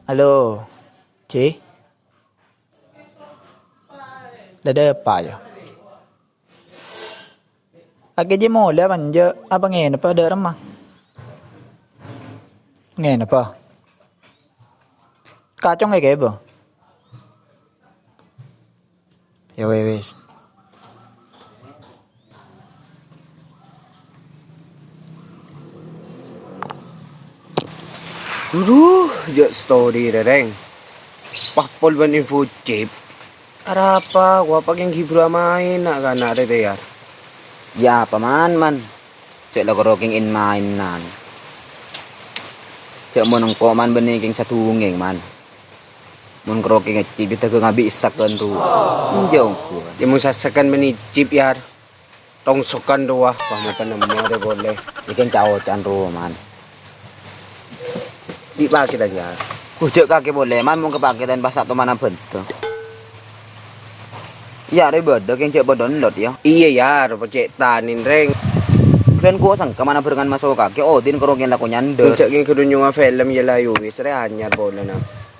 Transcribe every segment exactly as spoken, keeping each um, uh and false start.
Halo, Ji? Dâdâ apa, yâ? Kakè jiyâ molè apa enjâ'? Apa ngènep dâ' remma? Ngènep, a? Kacong kakè, Bâ? Yâ wis. Adu, jhâ' story rè, Rèng. Pas pol bân info chip. Arapa, wa pakèng ghibur amaèn na'-kana' rè, tè, yâ? Yâ, apa, Man, Man? Jhâ' la karo kèng èn-maènan. Jhâ' mon engko', Man, bânnè kèng sadhungèng, Man. Mon karo kèng ngècè' bhidhâ ghâ' ngabi' sakèn rowa. Enjâ' ongghu. Yâ, mon sasakèn bânnè chip, yâ. Tongsokan rowa, wah, mata nemmo rè polè. Yâ kèng caoca'an rowa, Man. Di' pakètan, yâ. Ghujâ' kakè polè, Man, mon kapakètan pas ta' tomana bhândhâ. Iyâ, rè bâdâ kèng jhâ' padâ enlot, yâ. Iyâ, yâ, rè pocè' tanèn, Rèng. Ghân ko' sengka mana bhârengan maso' kakè, odin karo kèng lako nyandher. Jhâ' kèng ghâdhu nyonga film yâ la yu wis, rè anyar polana.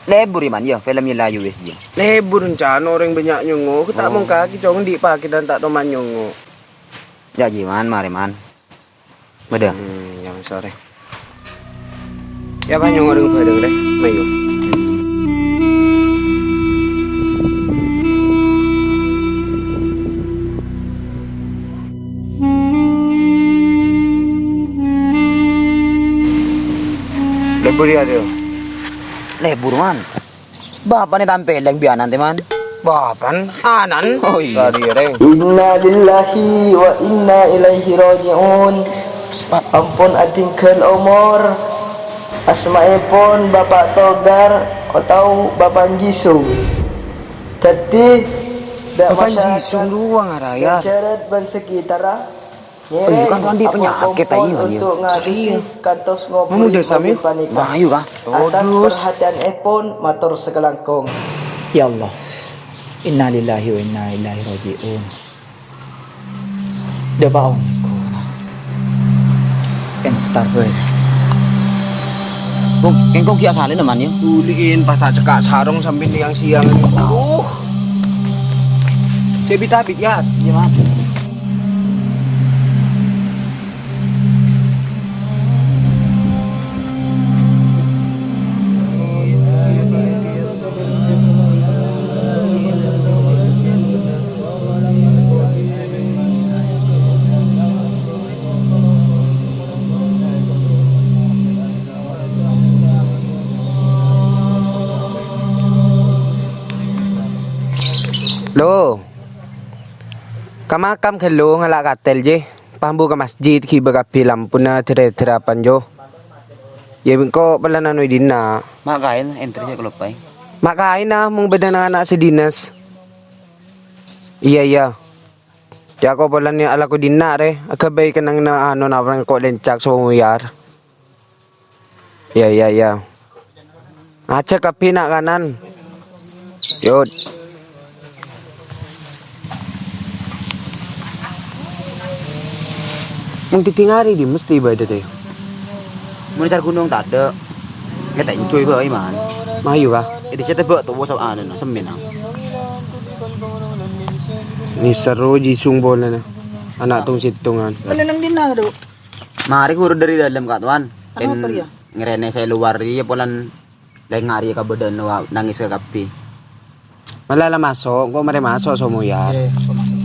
Lebur, yâ, Man, yâ, film yâ la yu wis, yâ. Lebur, encana orèng bânnya' nyonga, ta' mong kakè, cong, di' pakètan ta' toman nyonga. Jhâ', jiyâ, Man, marè, Man. Bâdâ. Hmm, yâ, sorè. Yâ, apa nyongo rèng bhâreng, rè? Mayu. Lebur yâ, Dil? Lebur, Man. Bapa'na tampèlèng bi' ana'na, tè, Man. Bapa'na? Ana'na? Oh, iyâ. Tadâ' rèng. Inna lillahi wa inna ilaihi raji'un. Sepat. Ampon adhingghâl omor. Asmaèpon Bapa' Togar otabâ Bapa' Jisung. Dhâddhi, dâ' Bapa' Jisung rowa ngaraya. Jarat bân sekitarra. Ayo, kan Randi penyakit, ayo, ayo. Untuk ngadusi kantos ngobrol. Mayu, Kak. Atas perhatianèpon, mator sakalangkong. Ya Allah. Innalillahi wa inna ilaihi raji'un. Dâpa' ongghu. Entar, boy. Kong, kèng kong ghi' asalèna, Man, yâ? Buli'in, pas ta' cekka' sarong sambi liang-siang. Aduh. Cè' bit-abit, yâ? Iyâ, Man. Lo. Ka makam ghâllu ngala' katèl, jiyâ. Pas ambu ka masjid, ghibâ kabbhi lampuna dâr-èdârapan, Jo. Yâ, engko' polana noro' è dinna'. Ma' kaèn, èntar jhâ' kaloppaè. Ma' kaèn, ah, mon bâdâ na'-kana' sè dinas. Iyâ, iyâ. Jhâ' ko' polana alako è dinna', rè. Aghâbây kennengnganna, anu, napa engko' lèncak, Somoyar. Iyâ, iyâ, iyâ. Ajhâk kabbhi na'-kana'. Yod. Mon dhâddhi ngarè dimma mestè bâdâ, tè? Mon è ca'na ghunong tadâ'. Ngètè enjoy bhâi, Man. Mayu, Ka'. È dissa' tebâ' towa sa-, anu, semmèna. Nèser Jisung polana. Ana' tong-sèttongan. Polè neng dinna', Du? Marè ghuru dâri dâlem, Ka' Towan. Anu apa rèya? Ngèrènè sè lowar rèya polana lèngnga' rèya kabâdâ'ânna wa-, nangès ka kabbhi. Mala la maso', engko' marè maso', Somoyar. Iyâ, iyâ, maso', maso'.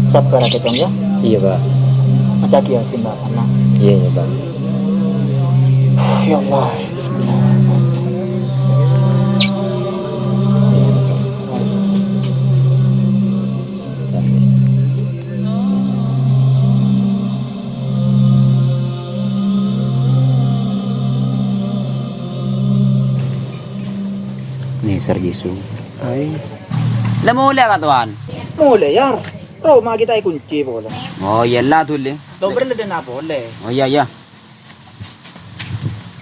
Sabbhâr, Kang, yâ. Iyâ, Pak. Maca Yasin, Pak, ana'. Iyâ, iyâ, Pak. Ya Allah, bismillah. Nèser Jisung. Hai. La molè, Ka' Towan. Molè, Yar. Roma kita èkoncè polè. Oh, iyâ la, Dul, yâ. Lo, berlâ dâna polè. Oh, iyâ, iyâ.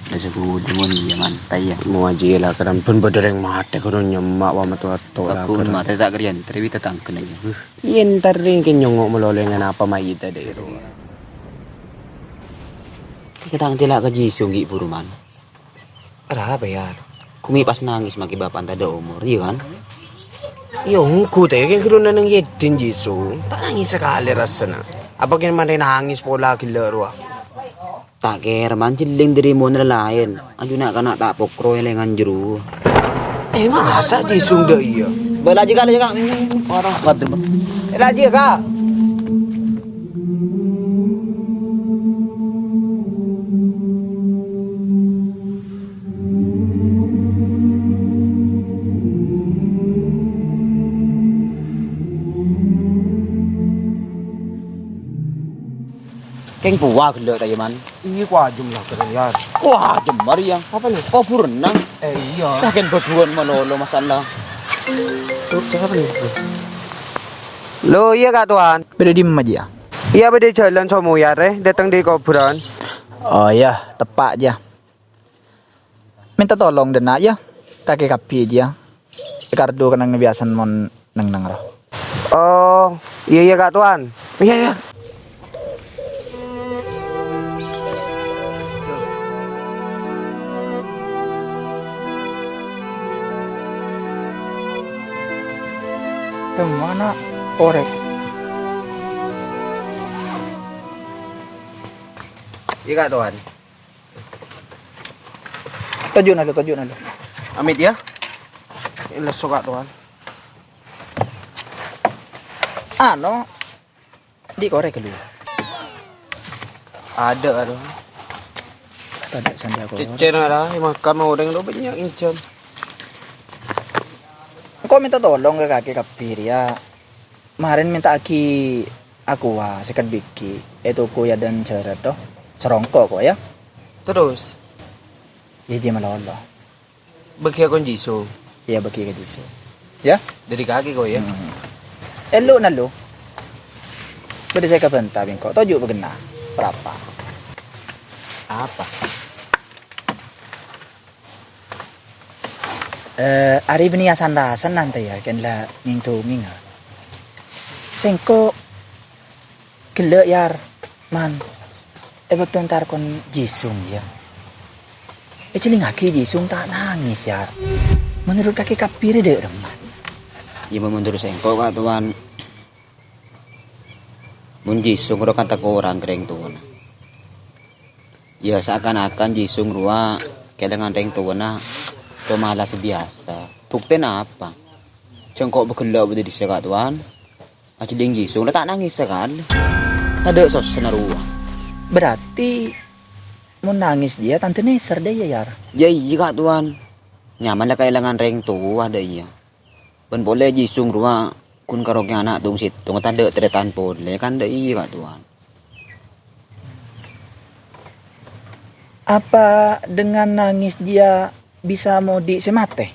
La saghudhu mon iyâ, mantap, yâ. Mo ajiyâ la, kèran bân bâdâ rèng matè, kodhu nyemma' wa matto-atto la, Paggun kèran. Matè ta' kèra èntar bi' tatangghâna, yâ. Iyâ, èntar rèng kè nyongngo' malolo ngan apa mayyidda dâ'iyâ rowa. Kètang tèla' ka Jisung ghi' buru, man. Arapa, Yar? Ghu mè' pas nangès makè bapa'na tadâ' omor, iyâ, kan? Iyâ, ongghu, tè, kèng ghâruna neng yèdin Jisung. Ta' nangès sakalè rassana. Apa kèng mandhâr nangès pola ghellâ' rowa? Ta' kèra, man, jhelling dâri mon laèn. Ajunna kana' ta' pokro èlèngan jârowa. Eh, masa Jisung dâ' iyâ? Bâ' lajhi, Ka', lajhi, Ka'. Ora, waduh. Eh, lajhi, Ka'. Kèng powa ghellâ' ta' iyâ, man? Iyâ, kowajhem la, kèran, Yar. Kowajhem, marè, yâ. Apa, nih? Kobhurânna. Eh, iyâ. Wah, kèng bâdhuwân malolo, masalah. Tuh, siapa, nih? Lo, iyâ, Ka' Towan. Bâdâ dimma, jiyâ? Iyâ, bâdâ jhâlân Somoyar, eh, dâteng dâri kobhurân. Oh, iyâ, teppa', jiyâ. Mènta tolong dâ' enna', yâ, kakè kabbhi jiyâ. Èkardu kennengnga biyasana mon neng-neng rowa. Oh, iyâ, iyâ, Ka' Towan. Iyâ, iyâ. Dimma orèng? Iyâ, Ka' Towan. Toju'na lu, toju'na lu. Amit, yâ. Lesso, Ka' Towan. Ano, di' korè ghâllu. Adâ', adu. Tadâ' sandhi aku. Cèccèn ara, maka mau orèng lo bânnya' injhân. Engko' mènta tolong ka kakè kabbhi rèya. Marèn mènta'aghi aqua sèket bighi' è toko Yadan Jarat, to. Sarongko' ko', yâ. Terros? Iyâ, jiyâ malolo. Bâghi ka Jisung. Iyâ, bâghi ka Jisung. Yâ? Dâri kakè ko', yâ? Hmm. Ellu' nallu. Bâdâ sè èkabânta bi' engko'. Toju' bâgenna. Arapa? Apa? Eh, arè bânnè san-rasan nantè, yâ, kèng la ngèng-tongèng, yâ. Sèngko' ghellâ', Yar, man. È bâkto entar kon Jisung, yâ. Èjhellingngaghi Jisung ta' nangès, Yar. Menurut kakè kabbhi rè dâ' remma? Iyâ, mon menurut sèngko', Ka' Towan, mon Jisung rowa kan ta' korang ka rèng towana. Iyâ, seakan-akan Jisung rowa kèlèngan rèng towana coma la sè biyasa. Buktèna apa? Jhâ' engko' bâ' ghellâ' bâdâ è dissa', Ka' Towan. Ajhellèng Jisung la ta' nangès sakalè. Tadâ' sossana rowa. Berarti mon nangès jiyâ tandhâ nèser dâ' iyâ, Yar? Yâ iyâ, Ka' Towan. Nyaman la kaèlèngan rèng towa dâ' iyâ. Bân polè Jisung rowa ghun karokè ana' tong-sèttong, tadâ' tarètan polè, kan dâ' iyâ, Ka' Towan. Apa dengan nangès jiyâ bisa maodi' sè matè?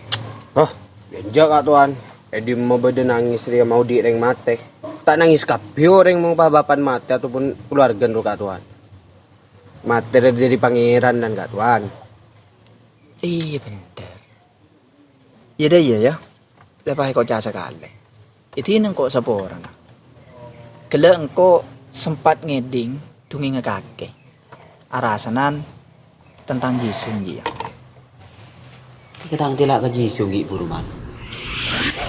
Oh, enjâ', Ka' Towan. È dimma bâdâ nangès rèya maodi' rèng matè? Ta' nangès kabbhi orèng mon pa-bapa'na matè ataupun kaluwargana rowa, Ka' Towan. Matè rèya dâri Pangèran, Ka' Towan. Iyâ, bhender. Iyâ dâ' iyâ, yâ. La pas èkoca' sakalè. Èdina engko' saporana. Ghellâ' engko' sempat ngèdhing dungèngnga kakè. Arasanan tentang Jisung jiyâ. Kètang tèla' ka Jisung ghi' buru, man.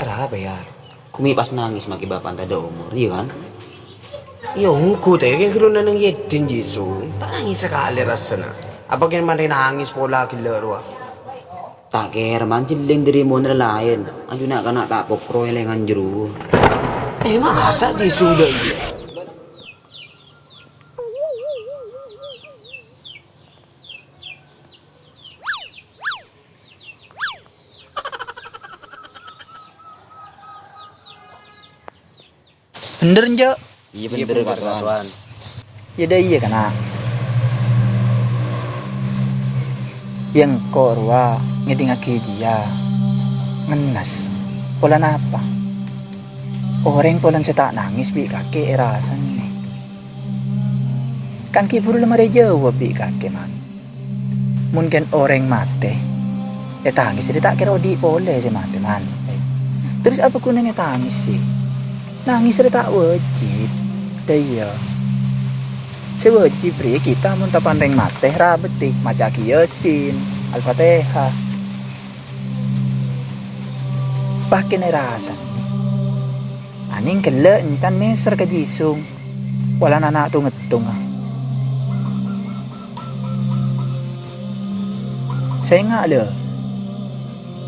Arapa, Yar? Ghu mè' pas nangès makè bapa'na tadâ' omor, iyâ, kan? Iyâ, ongghu, tè, kèng ghâruna neng yèdin Jisung. Ta' nangès sakalè rassana. Apa kèng mandhâr nangès pola ghellâ' rowa? Ta' kèra, man, jhellèng dâri mon laèn. Ajunna kana' ta' pokro èlèngan jârowa. Eh, masa Jisung dâ' iyâ? Bhender, enjâ'? Iyâ, bhender, Ka' Towan. Iyâ dâ' iyâ, kana'. Iyâ engko' rowa ngèdingngaghi jiyâ. Ngennes. Polana apa? Orèng polana sè ta' nangès bi' kakè èrasanè. Kan ghi' bhuru la marè jâwâb bi' kakè, Man. Mon ghân orèng matè, ètangès rè ta' kèra odi' polè sè matè, Man. Terros apa ghunana ètangès sè? Nangès rè ta' wajib. Dâ iyâ. Sè wajib rè kita mon tapa'an rèng matè, rabâtè, maca'aghi Yasin, Al-Fatihah. Pakèn èrasanè. Anèng ghellâ' èncan nèser ka Jisung, polana na' tong-ngèttongnga. Sènga' la,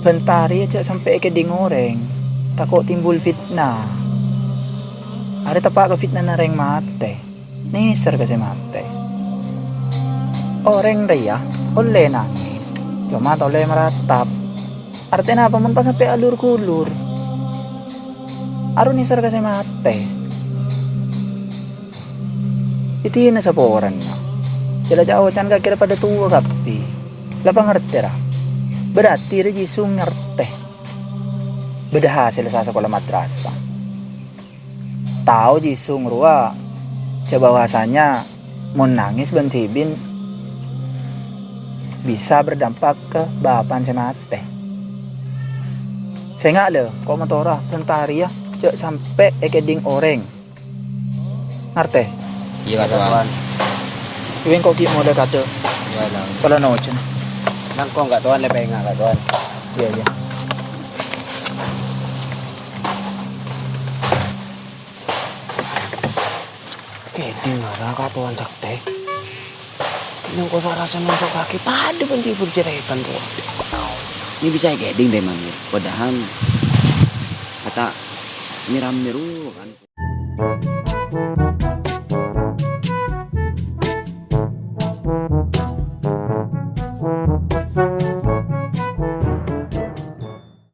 bhântarè jhâ' sampè' èkèdhing orèng, tako' timbul fitna. Arè teppa' ka fitnana rèng matè. Nèser ka sè matè. Orèng rèya ollè nangès, coma ta' ollè maratap. Artèna apa mon pas sampè' alur-ghulur? Aro nèser ka sè matè. Èdina saporana. Jhâ' la ca'-oca'an kakè rè padâ towa kabbhi. La pangartè, ra? Berarti rè Jisung ngartè. Bâdâ hasèl sasakola madrasah. Tao Jisung rowa, jhâ' bahwasanya mon nangès bân Sibin bisa berdampak ka bapa'an sè matè. Sènga' la, ko' matora, bhântarè jhâ' sampè' èkèdhing orèng. Ngartè? Iyâ, Ka' Towan. Iyâ, Towan. Iyâ, engko' ghi' molè kadâ. Iyâ, Lang. Kala nojjhân. Langkong, Ka' Towan, lèpènga', Ka' Towan. Iyâ, iyâ. Kèdhing ara, Ka' Towan Saktè. Neng kosa rasa nonco kaki padâ bân tibur jerètan rowa. Ini bisa èkèdhing, Teman, ya. Padahal kata miram miru, kan.